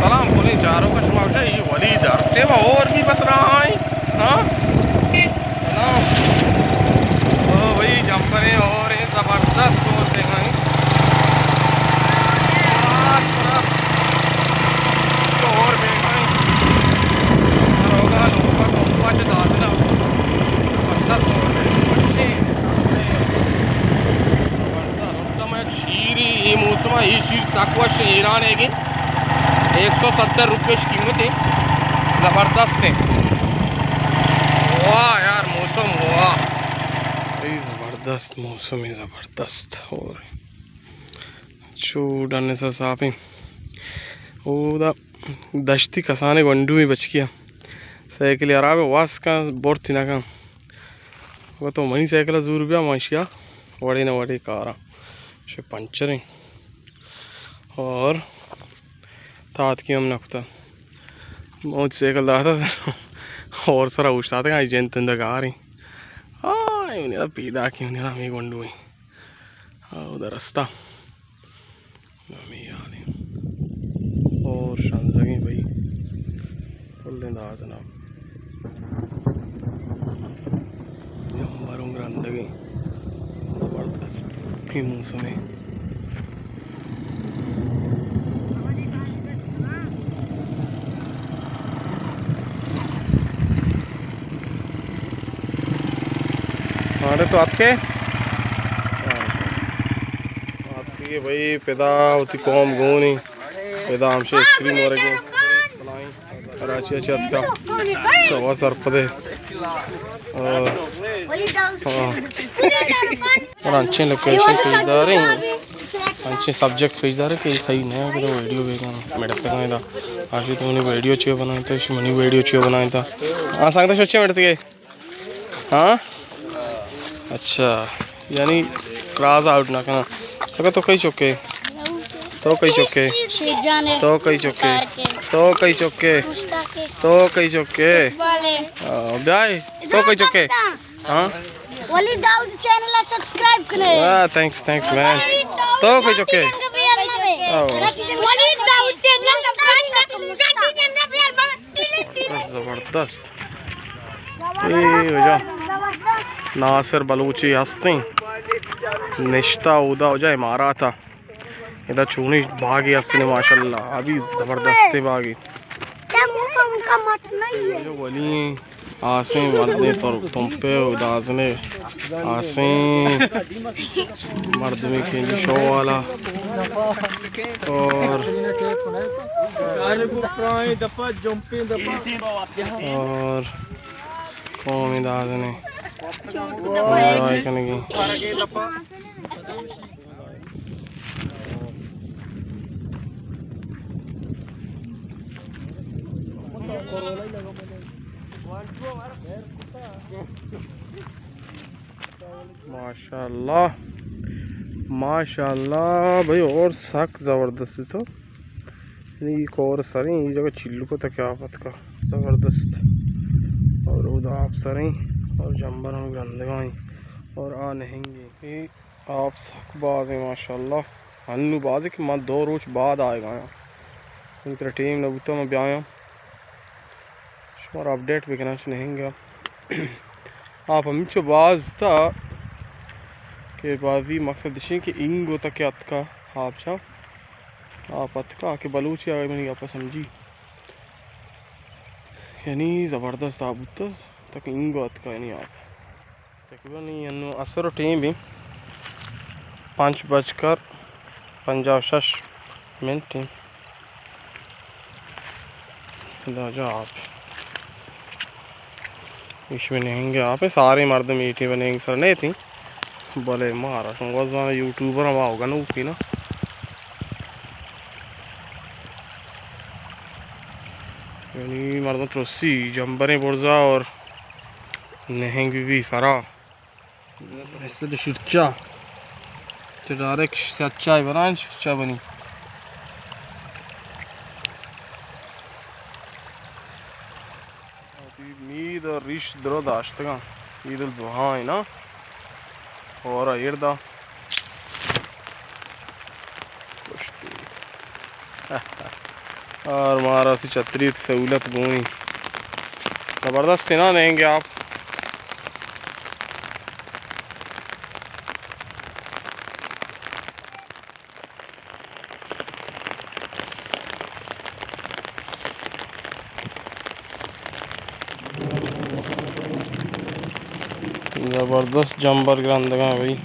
سلام کنیں چاروکاں، شما گوشے اے ولید ہر ٹیم ہور بی بس رہا ایں۔ ہاں؟ سلام۔ او بھائی، جمبریں ہور ایں، زبردست ہور بیگا ایں۔ ہور بیگا ایں۔ روگا لوگا کمپا چہ دادنا۔ زبردست ہور ایں۔ وشیں۔ زبردست۔ شیری اے موسم ءَ، اے شیر سک وش ایں، ایران ءِ گیں، ایک سو ستر روپے اش قیمت ایں، زبردست ایں۔ واہ یار موسم، واہ۔ اے زبردست موسم ایں، زبردست۔ اور چو ڈن سا صاف ایں۔ اودا دشتی کسانیں گونڈوئیں بچکی ءَ سائیکل ہراب ایں، واس کن برتی نہ کن۔ گو تو منی سائیکل ءَ زور بیا، من اشیا وڑے نہ وڑے کاراں۔ شے پنچر ایں۔ اور تاتکی ہم نہ کتا۔ من وتی سائیکل داتا اور سرا اوشتاتگاں، آئی جند تندا گار ایں۔ آ، اے منی را پیداک ایں، منی را ہمے گونڈو ایں۔ آ، اودا رستہ۔ ہمے حال ایں۔ اور شنزگیں بھائی۔ کلیں داز جناب۔ جمبر اوں گرندگیں۔ زبردست۔ اے موسم ایں۔ مارے تو اتکے؟ اتکے بھائی، پدا وتی قوم گون ایں۔ پدا ہمشے آئس کریم ورگیں۔ کراچی ءَ چہ اتکا۔ شوا سرپدے۔ اور، ہاں۔ اور انچیں لوکیشن پیش داریں، انچیں سبجیکٹ پیش داریں کہ اے صحیح نہ ایں کہ ویڈیو بیگا مڑتگاں ادا۔ آشی تو منی ویڈیو چیو بنائیں تو، منی ویڈیو چیو بنائیں تو۔ ہاں، سنگت شو چے مڑتگے؟ ہاں؟ اچھا، یعنی راز آؤٹ نہ کناں۔ سکا تو کئی چکے؟ تو کئی چکے؟ شیر جان ایں۔ تو کئی چکے؟ مختار کے۔ تو کئی چکے؟ مشتاق کے۔ تو کئی چکے؟ اقبال ایں۔ آ، بیائے؟ تو کئی چکے؟ ہاں؟ ولید داؤد چینل ءَ سبسکرائب کنے۔ آ، تھینکس، تھینکس مین۔ تو کئی چکے؟ آؤ۔ ولید داؤد چینل ءَ سبسکرائب کنے۔ زبردست۔ اے وجہ ناصر بلوچی ہستیں، نشتہ اودا وجہ امارات ءَ۔ ادا چونیں باگے ہستیں ماشاءاللہ، ابھی زبردستیں باگے۔ کیا منہ کا، ان کا مت نہیں ہے۔ اے ولی ایں، آسیں مردیں تر-، تمپے و دازنے آسیں مردمے کہ جی شو والا۔ اور، اور قومی دازنے انجوائے کنگی۔ ماشاءاللہ، ماشاءاللہ بھائی، اور سک زبردست تو۔ یعنی اے کور سریں، اے جگہ چلکو تک آپ اتکا، زبردست۔ اور اودا آپ سریں اور جمبر ہم گرندگائیں اور آ نہنگیں۔ اے آپ سک بازیں ماشاءاللہ۔ ہنو بازیں کہ من دو روچ بعد آیگایاں۔ من ترا ٹیم نہ بوتا من بیایاں۔ شمارا اپڈیٹ بکناں چہ نہنگا۔ آپ ہمینچو باز بوتا کہ بازی مقصد اشیں کہ اینگو تک اتکا آپ چا۔ آپ اتکا کہ بلوچی آگا منی گپا سمجھی۔ یعنی زبردست آپ بوتا تک اینگو اتکا یعنی آپ۔ تقریباً اے انو عصر ٹیم بی پنچ بج کر پنجاہ و شش منٹ ایں۔ ادا جا آپ۔ ایش میں نہنگ آپ ایں، سارے مردم ایٹی و نہنگ سر نہیں تھی۔ بلے مارا شما گوزان یوٹیوبر ہم آؤ گنوکی نا۔ یعنی مردم ترسی جمبریں برزا اور نہنگ بی سرا۔ ایسے تو شرچا۔ تو ڈائریکٹ سچا ہی بنائیں، شرچا بنی۔ مید اور ریش درو داشتگاں۔ عید الضحیٰ ہے نا۔ اور ایردا۔ پشتی۔ اور مارا وتی چھتری وتی سہولت گون ایں۔ زبردست ایں نا، نئیں گے آپ۔ زبردست جمبر گرندگاں بھئی۔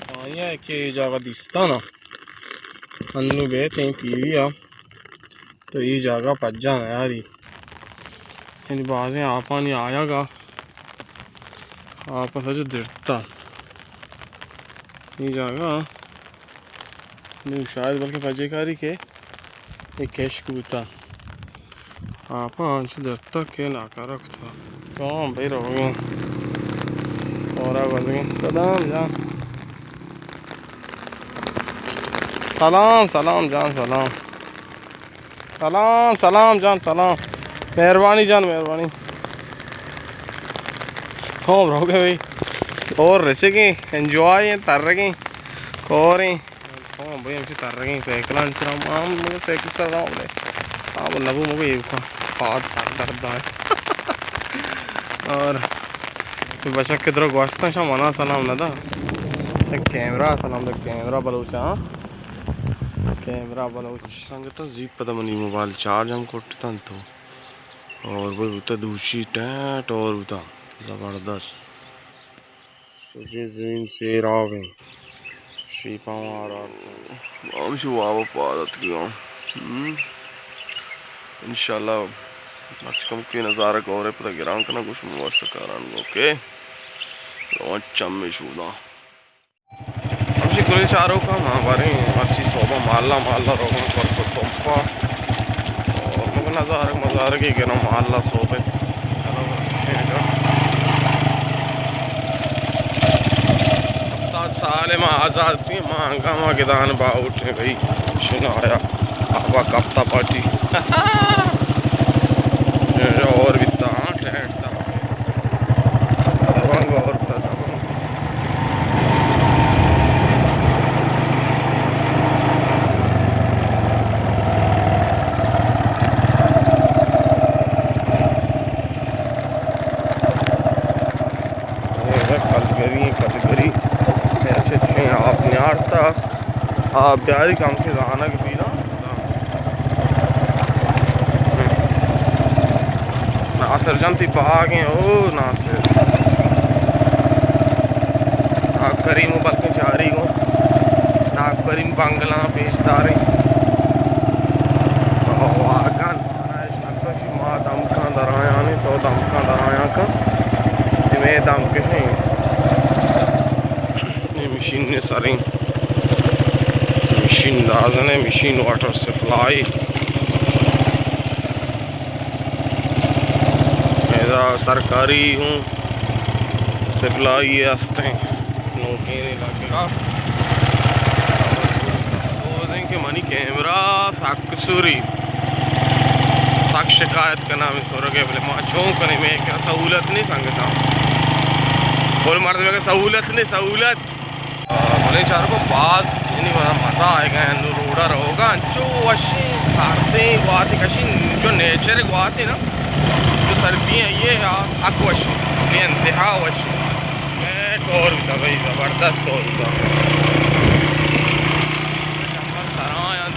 سائیں کہ اے جاگہ دیستاں نا۔ انوں بیت ایں ٹی وی ءَ، تو اے جاگہ پجا نیاری۔ یعنی بازیں آپانی آیگ ءَ، آپ سجہ درتا۔ اے جاگہ نوں شاید بلکہ پجے کاری کہ اے کشک بوتا۔ آپاں انچو درتگ کہ ناکارہ کتا۔ کام بھئی روگیں۔ اورا گوزگیں۔ سلام جان۔ سلام، سلام جان، سلام۔ سلام، سلام جان، سلام۔ مہربانی جان، مہربانی۔ کام روگیں بھئی۔ اور رسگیں، انجوائے ایں، ترگیں، کوریں۔ ہاں بھئی، ہمشی ترگیں سائیکلانی سرا، ہم مگہ سائیکل سرا راہ دے۔ آ، وہ نبو مگہ ایوکا، پاد سر درد آئے۔ اور بشک کہ درو گوستاں شاہ منا سلام ندا۔ کیمرہ سلام دا، کیمرہ بلوچ، ہاں۔ کیمرہ بلوچ۔ سنگتاں، زی پدا منی موبائل چارج ہم کٹتن تو۔ اور بھئی بوتا دوشی ٹیٹ اور بوتا زبردست۔ سجیں زمین سیراگ ایں۔ شیپاں وار آرتاں۔ ہمشی واب ءَ پاد اتکگاں۔ ہم۔ انشاءاللہ مرچی کمکے نظارگ ءَ اورے پدا گران کناں گوں شمئے واسطہ کاران گوں، اوکے؟ روان چمے شوداں۔ ہمشی کلیں چاروکاں ما باریں مرچی صوبہ مالا مالا روگاں کرت و تمپا۔ اور مگہ نظارگ مظارگے گناں مالا صوبے۔ چلو، شیرگا۔ ہفتاد سال ما آزاد بی، ما انگا ما گدان باہوٹ ایں بھئی۔ شنا آیا۔ آبا کپتا پارٹی۔ اور بیتا، ہاں، ٹیٹ تا۔ دبنگ اور بیتا، دبنگ۔ اے کلگری، کلگری۔ اے اچھے اچھے آپ نیارتا۔ آپ بیاری کم کے زانگ بیرا۔ ناصر جان تئی باگ ایں، او ناصر۔ ناکو کریم و بلکیں چاری گوں۔ ناکو کریم بنگلاں پیش داریں۔ او واگن۔ مانا اش نکشی، ما دمکاں درایاں، تو دمکاں درایاں کن۔ اے مئے دمکش ایں۔ اے مشین سریں۔ مشین دازن ایں، مشین واٹر سپلائی۔ ادا سرکاری ہوں سپلائی ہستیں۔ نوکیں علاقہ۔ دوزیں کہ منی کیمرہ سک سوری، سک شکایت کنا میں سورگے، بلے ما چون کنیں، میں کہ سہولت نہیں سنگتا۔ بول مرد میں کہ سہولت نہیں، سہولت۔ آ، بلے چارکو باز، یعنی منا مزہ آئے گا، انو روڈا رہوگا، انچو وشیں سردیں گواتے کشیں، جو نیچر گواتے نا، جو سردی ہے یہ، آ، سک وشیں، بے انتہا وشیں۔ میں ٹور بیتا بھائی، زبردست ٹور بیتا۔ سرایاں،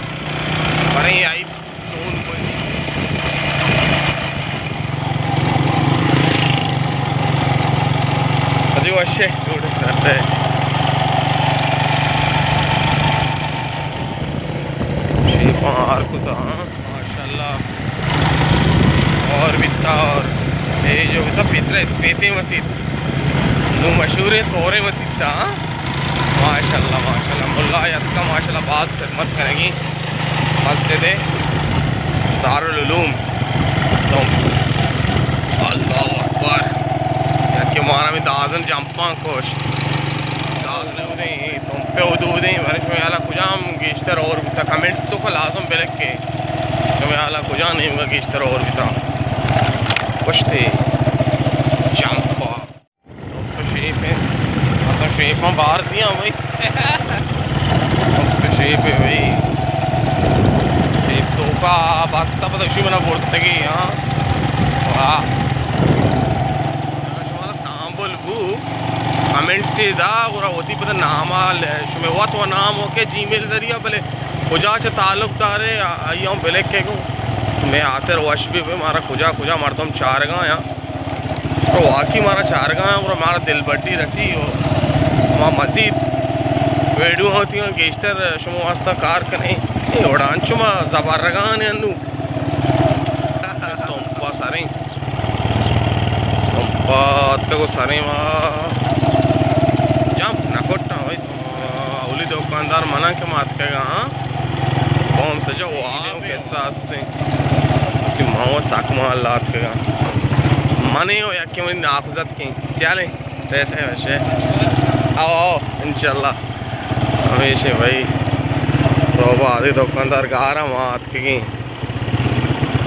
بریں آئی۔ سدی وشے جوڑ کرتے۔ شیپاں آر کتا، ہاں، ماشاءاللہ۔ اور بیتا اور اے جو بیتا پیسرا اسپیتیں مسیت۔ نو مشہوریں سوریں مسیت تا، ہاں۔ ماشاءاللہ، ماشاءاللہ۔ ملا یتکا ماشاءاللہ باز خدمت کنگی۔ مسجد دارالعلوم۔ تو اللہ اکبر۔ یکے مارا میں دازن جمپاں کشت۔ دازن اودیں، تمپے اودیں، بارے شمئے حالا کجام گیشتر اور بوتا؟ کمنٹس تو کا لازم بلکے۔ شمئے حالا کجام نیمگا گیشتر اور بوتا؟ کشتے۔ جمپا۔ تو شیپ ہے۔ تو شیپاں بار دیاں بھائی۔ تو شیپ ہے بھائی۔ شیپ آ، بس تا پدا شی منا برتگی، ہاں۔ واہ۔ شمارا تامبل بو، کمنٹ سے دا، گڑا وتی پدا نام آ ل-، شمے وت و نام ہو کہ جی میل ذریعہ، بلے کجا چہ تعلق دارے، آ-، آئی ہم بلکے گو۔ میں آتر وش بی بی مارا کجا کجا مردم چارگا یا۔ تو واقعی مارا چارگا یا، گڑا مارا دل بڈی رسی و ما مزید ویڈیو ہوتی ہیں، گیشتر شما واسطہ کار کنیں۔ اے وڑا انچو ما زبرگان انو۔ تمپا سریں۔ تمپا اتکگو سریں ما۔ جمپ نہ کٹاں بھائی۔ اولی دکاندار منا کہ ما اتکگا، ہاں۔ قوم سجا و آب قصہ ہستیں۔ اسی ما و سک ما اللہ اتکگا۔ منے و یکی منی ناکوزتکیں۔ چلیں۔ ٹیٹے وشے۔ او، او، انشاءاللہ۔ ہمیشیں بھائی۔ صحبا آدھی دکاندار گارا ما اتکگیں۔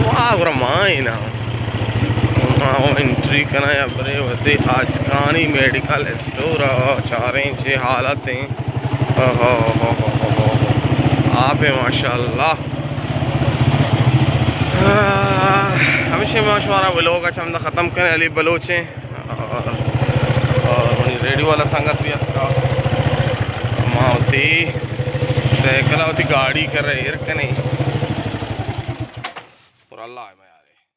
واہ، گڑا ما اینا۔ ما انٹری کنا یا برے وتی آشکانی میڈیکل اسٹور ء چاریں چے حالت ہیں۔ اوہو، اوہو، اوہو، اوہو۔ آپ ہے ماشاءاللہ۔ آہ، ہمیشہ ما شمارا ولاگ ء چمدا ختم کریں۔ علی بلوچ ہیں۔ اور، اور منی ریڈیو والا سنگت بھی اتکا۔ ما وتی سائیکل ء وتی گاڑی کرے ایر کنے۔